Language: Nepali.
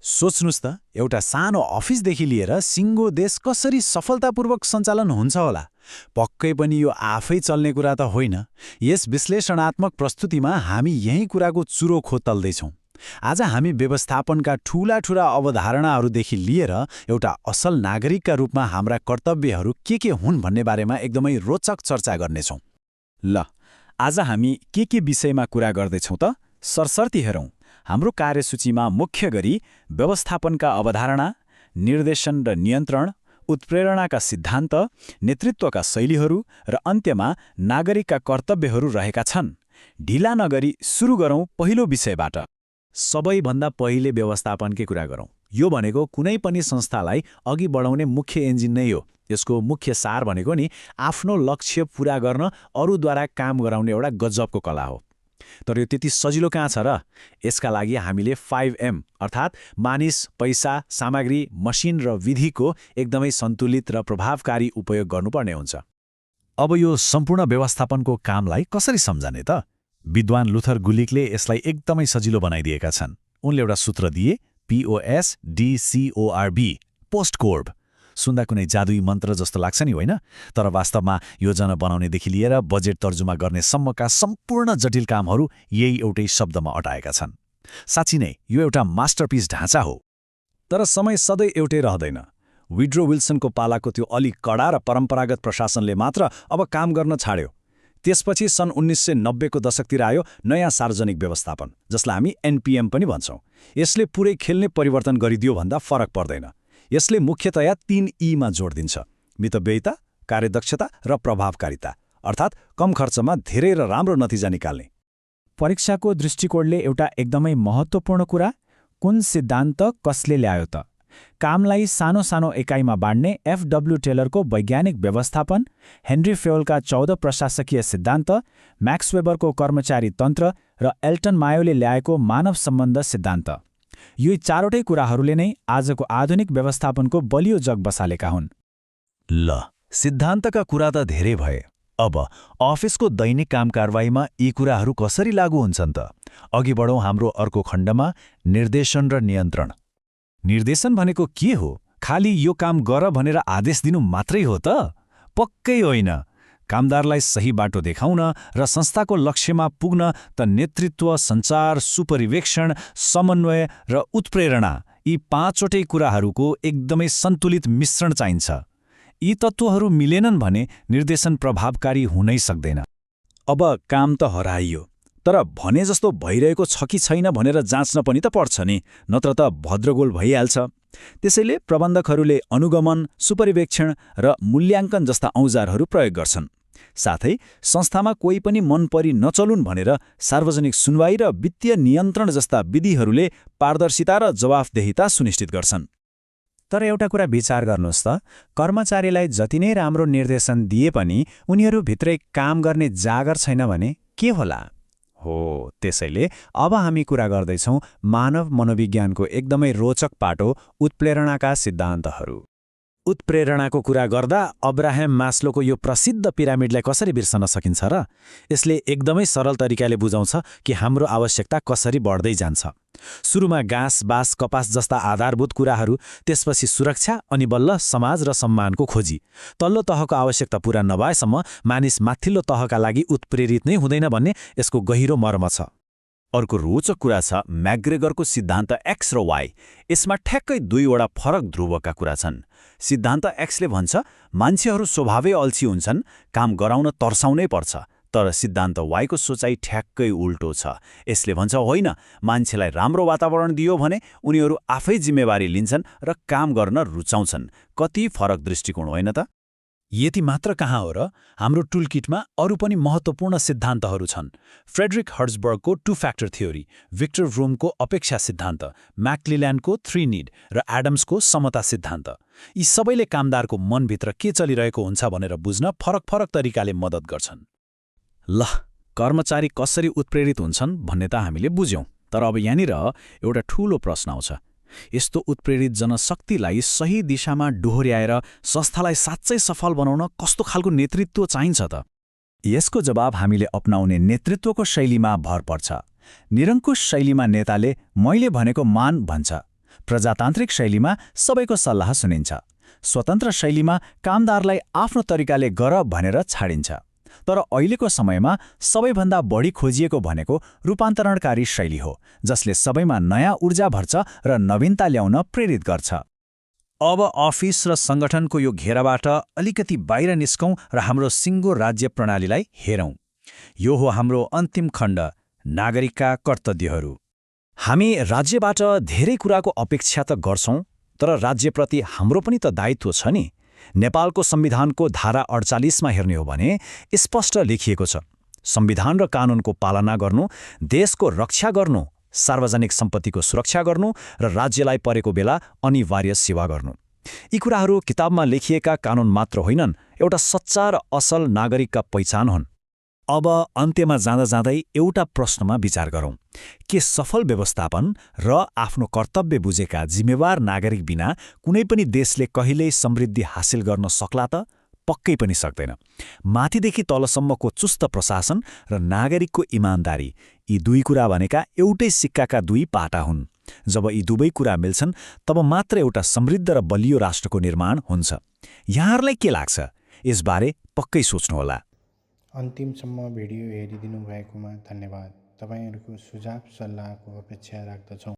सोच्नुस् त एउटा सानो अफिसदेखि लिएर सिङ्गो देश कसरी सफलतापूर्वक सञ्चालन हुन्छ होला। पक्कै पनि यो आफै चल्ने कुरा त होइन। यस विश्लेषणात्मक प्रस्तुतिमा हामी यही कुराको चुरो खोतल्दैछौँ। आज हामी व्यवस्थापनका ठूला अवधारणाहरूदेखि लिएर एउटा असल नागरिकका रूपमा हाम्रा कर्तव्यहरू के हुन् भन्ने बारेमा एकदमै रोचक चर्चा गर्नेछौँ। ल, आज हामी के विषयमा कुरा गर्दैछौँ त? सरसर्ती हेरौँ। हाम्रो कार्यसूचीमा मुख्य गरी व्यवस्थापनका अवधारणा, निर्देशन र नियन्त्रण, उत्प्रेरणाका सिद्धान्त, नेतृत्वका शैलीहरू र अन्त्यमा नागरिकका कर्तव्यहरू रहेका छन्। ढिला नगरी सुरु गरौँ पहिलो विषयबाट। सबैभन्दा पहिले व्यवस्थापनकै कुरा गरौँ। यो भनेको कुनै पनि संस्थालाई अघि बढाउने मुख्य इन्जिन नै हो। यसको मुख्य सार भनेको नि आफ्नो लक्ष्य पूरा गर्न अरूद्वारा काम गराउने एउटा गजबको कला हो। तर यो त्यति सजिलो कहाँ छ र? यसका लागि हामीले 5M अर्थात् मानिस, पैसा, सामग्री, मसिन र विधिको एकदमै सन्तुलित र प्रभावकारी उपयोग गर्नुपर्ने हुन्छ। अब यो सम्पूर्ण व्यवस्थापनको कामलाई कसरी सम्झने त? विद्वान लुथर गुलिकले यसलाई एकदमै सजिलो बनाइदिएका छन्। उनले एउटा सूत्र दिए, POSDCORB, पोस्टकोर्ब। सुन्दा कुनै जादुई मन्त्र जस्तो लाग्छ नि, होइन? तर वास्तवमा योजना बनाउनेदेखि लिएर बजेट तर्जुमा गर्नेसम्मका सम्पूर्ण जटिल कामहरू यही एउटै शब्दमा अटाएका छन्। साँच्चै नै यो एउटा मास्टरपिस ढाँचा हो। तर समय सधैँ एउटै रहँदैन। विड्रो विल्सनको पालाको त्यो अलि कडा र परम्परागत प्रशासनले मात्र अब काम गर्न छाड्यो। त्यसपछि सन् 1990 को दशकतिर आयो नयाँ सार्वजनिक व्यवस्थापन, जसलाई हामी NPM पनि भन्छौँ। यसले पुरै खेल नै परिवर्तन गरिदियो भन्दा फरक पर्दैन। यसले मुख्यतया 3 ईमा जोड दिन्छ: मितव्ययिता, कार्यदक्षता र प्रभावकारिता, अर्थात् कम खर्चमा धेरै र राम्रो नतिजा निकाल्ने। परीक्षाको दृष्टिकोणले एउटा एकदमै महत्त्वपूर्ण कुरा, कुन सिद्धान्त कसले ल्यायो त? कामलाई सानो सानो एकाइमा बाँड्ने FW टेलरको वैज्ञानिक व्यवस्थापन, हेनरी फेयोलका 14 प्रशासकीय सिद्धान्त, म्याक्स वेबरको कर्मचारी तन्त्र र एल्टन मायोले ल्याएको मानव सम्बन्ध सिद्धान्त। यी चारवटै कुराहरूले नै आजको आधुनिक व्यवस्थापनको बलियो जग बसालेका हुन्। ल, सिद्धान्तका कुरा त धेरै भए। अब अफिसको दैनिक काम कारवाहीमा यी कुराहरू कसरी लागू हुन्छन् त? अघि बढौँ हाम्रो अर्को खण्डमा, निर्देशन र नियन्त्रण। निर्देशन भनेको के हो? खालि यो काम गर भनेर आदेश दिनु मात्रै हो त? पक्कै होइन। कामदारलाई सही बाटो देखाउन र संस्थाको लक्ष्यमा पुग्न त नेतृत्व, सञ्चार, सुपरिवेक्षण, समन्वय र उत्प्रेरणा, यी 5वटै कुराहरूको एकदमै सन्तुलित मिश्रण चाहिन्छ। यी तत्त्वहरू मिलेनन् भने निर्देशन प्रभावकारी हुनै सक्दैन। अब काम त हराइयो, तर भने जस्तो भइरहेको छ कि छैन भनेर जाँच्न पनि त पर्छ नि, नत्र त भद्रगोल भइहाल्छ। त्यसैले प्रबन्धकहरूले अनुगमन, सुपरिवेक्षण र मूल्याङ्कन जस्ता औजारहरू प्रयोग गर्छन्। साथै संस्थामा कोही पनि मन परी नचलुन् भनेर सार्वजनिक सुनवाई र वित्तीय नियन्त्रण जस्ता विधिहरूले पारदर्शिता र जवाफदेहिता सुनिश्चित गर्छन्। तर एउटा कुरा विचार गर्नुहोस् त, कर्मचारीलाई जति नै राम्रो निर्देशन दिए पनि उनीहरूभित्रै काम गर्ने जागर छैन भने के होला? हो, त्यसैले अब हामी कुरा गर्दैछौँ मानव मनोविज्ञानको एकदमै रोचक पाटो, उत्प्रेरणाका सिद्धान्तहरू। उत्प्रेरणाको कुरा गर्दा अब्राहम मास्लोको यो प्रसिद्ध पिरामिडलाई कसरी बिर्सन सकिन्छ र? यसले एकदमै सरल तरिकाले बुझाउँछ कि हाम्रो आवश्यकता कसरी बढ्दै जान्छ। सुरुमा घाँस, बाँस, कपास जस्ता आधारभूत कुराहरू, त्यसपछि सुरक्षा, अनि बल्ल समाज र सम्मानको खोजी। तल्लो तहको आवश्यकता पूरा नभएसम्म मानिस माथिल्लो तहका लागि उत्प्रेरित नै हुँदैन भन्ने यसको गहिरो मर्म छ। अर्को रोचक कुरा छ म्याग्रेगरको सिद्धान्त X र Y। यसमा ठ्याक्कै 2वटा फरक ध्रुवका कुरा छन्। सिद्धान्त Xले भन्छ मान्छेहरू स्वभावै अल्छी हुन्छन्, काम गराउन तर्साउनै पर्छ। तर सिद्धान्त Y को सोचाइ ठ्याक्कै उल्टो छ। यसले भन्छ होइन, मान्छेलाई राम्रो वातावरण दियो भने उनीहरू आफै जिम्मेवारी लिन्छन् र काम गर्न रुचाउँछन्। कति फरक दृष्टिकोण होइन त? यति मात्र कहाँ हो र? हाम्रो टुलकिटमा अरू पनि महत्त्वपूर्ण सिद्धान्तहरू छन्। फ्रेडरिक हर्ट्जबर्गको 2 फ्याक्टर थ्योरी, विक्टर भ्रुमको अपेक्षा सिद्धान्त, म्याक्क्लेल्यान्डको 3 नीड र एडम्सको समता सिद्धान्त। यी सबैले कामदारको मनभित्र के चलिरहेको हुन्छ भनेर बुझ्न फरक तरिकाले मद्दत गर्छन्। ल, कर्मचारी कसरी उत्प्रेरित हुन्छन् भन्ने त हामीले बुझ्यौँ। तर अब यहाँनिर एउटा ठूलो प्रश्न आउँछ। यस्तो उत्प्रेरित जनशक्तिलाई सही दिशामा डोहोर्याएर संस्थालाई साँच्चै सफल बनाउन कस्तो खालको नेतृत्व चाहिन्छ त? यसको जवाब हामीले अपनाउने नेतृत्वको शैलीमा भर पर्छ। निरङ्कुश शैलीमा नेताले मैले भनेको मान भन्छ, प्रजातान्त्रिक शैलीमा सबैको सल्लाह सुनिन्छ। स्वतन्त्र शैलीमा कामदारलाई आफ्नो तरिकाले गर भनेर छाडिन्छ। तर अहिलेको समयमा सबैभन्दा बढी खोजिएको भनेको रूपान्तरणकारी शैली हो, जसले सबैमा नयाँ ऊर्जा भर्छ र नवीनता ल्याउन प्रेरित गर्छ। अब अफिस र सङ्गठनको यो घेराबाट अलिकति बाहिर निस्कौँ र हाम्रो सिङ्गो राज्य प्रणालीलाई हेरौँ। यो हो हाम्रो अन्तिम खण्ड, नागरिकका कर्तव्यहरू। हामी राज्यबाट धेरै कुराको अपेक्षा त गर्छौँ, तर राज्यप्रति हाम्रो पनि त दायित्व छ नि। नेपालको संविधानको धारा 48मा हेर्ने हो भने स्पष्ट लेखिएको छ, संविधान र कानूनको पालना गर्नु, देशको रक्षा गर्नु, सार्वजनिक सम्पत्तिको सुरक्षा गर्नु र राज्यलाई परेको बेला अनिवार्य सेवा गर्नु। यी कुराहरू किताबमा लेखिएका कानून मात्र होइनन्, एउटा सच्चा र असल नागरिकका पहिचान हुन्। अब अन्त्यमा जाँदा जाँदै एउटा प्रश्नमा विचार गरौँ। के सफल व्यवस्थापन र आफ्नो कर्तव्य बुझेका जिम्मेवार नागरिक बिना कुनै पनि देशले कहिल्यै समृद्धि हासिल गर्न सक्ला त? पक्कै पनि सक्दैन। माथिदेखि तलसम्मको चुस्त प्रशासन र नागरिकको इमान्दारी, यी दुई कुरा भनेका एउटै सिक्काका दुई पाटा हुन्। जब यी दुवै कुरा मिल्छन्, तब मात्र एउटा समृद्ध र बलियो राष्ट्रको निर्माण हुन्छ। यहाँहरूलाई के लाग्छ? यसबारे पक्कै सोच्नुहोला। अन्तिमसम्म भिडियो हेरिदिनु भएकोमा धन्यवाद। तपाईहरूको सुझाव सल्लाहको अपेक्षा राख्दछौँ।